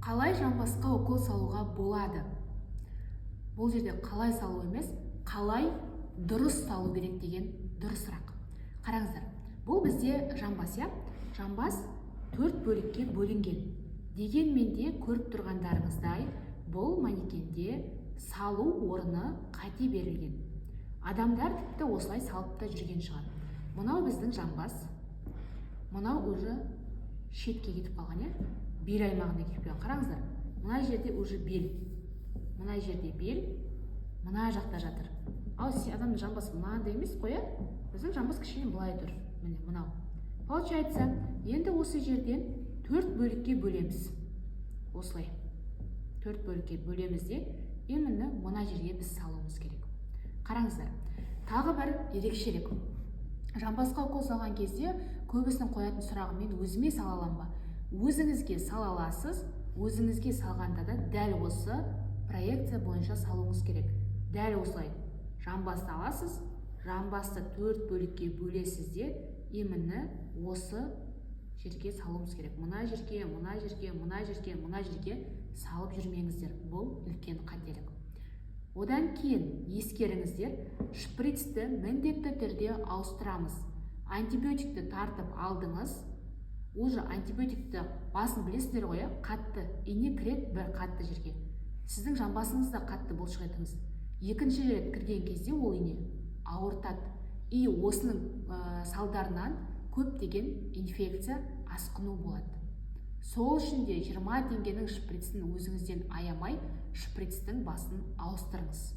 Қалай жамбасқа укол салуға болады? Бұл жерде қалай салу емес, қалай дұрыс салу керек деген дұрысырақ. Қараңыздар, бұл бізде жамбас, иә? Жамбас төрт бөлікке бөлінген. Дегенмен де, көріп тұрғандарыңыздай, бұл манекенде салу орны қате берілген. Адамдар тіпті осылай салып та жүрген шығар. Мынау біздің жамбас, мынау уже шетке кетіп қалған, иә, бел аймағына кетіп қалған. Қараңыздар, мына жерде уже бел, мына жерде бел, мына жақта жатыр. Ал адамның жамбасы мынандай емес қой, иә? Біздің жамбас кішкене былай тұр, міне, мынау. Получается, енді осы жерден төрт бөлікке бөлеміз. Осылай төрт бөлікке бөлеміз де, именно мына жерге біз салуымыз керек. Қараңыздар, тағы бір ерекшелік: жамбасқа укол салған кезде көбісінің қоятын сұрағы: «Мен өзіме сала аламын ба?» Өзіңізге сала аласыз. Өзіңізге салғанда да дәл осы проекция бойынша салуыңыз керек. Дәл осылай жамбасты аласыз, жамбасты төрт бөлікке бөлесіз де, именно осы жерге салуымыз керек. Мына жерге, мына жерге, мына жерге, мына жерге салып жүрмеңіздер, бұл үлкен қателік. Одан кейін ескеріңіздер, шприцті міндетті түрде ауыстырамыз. Антибиотикті тартып алдыңыз, уже антибиотикті басын білесіздер ғой, иә? Қатты ине кіреді бір қатты жерге, сіздің жамбасыңыз да қатты, бұлшық етіңіз. Екінші рет кірген кезде ол ине ауыртады, и осының салдарынан көптеген инфекция, асқыну болады. Сол үшін де 20 теңгенің шприцін өзіңізден аямай, шприцтің басын ауыстырыңыз.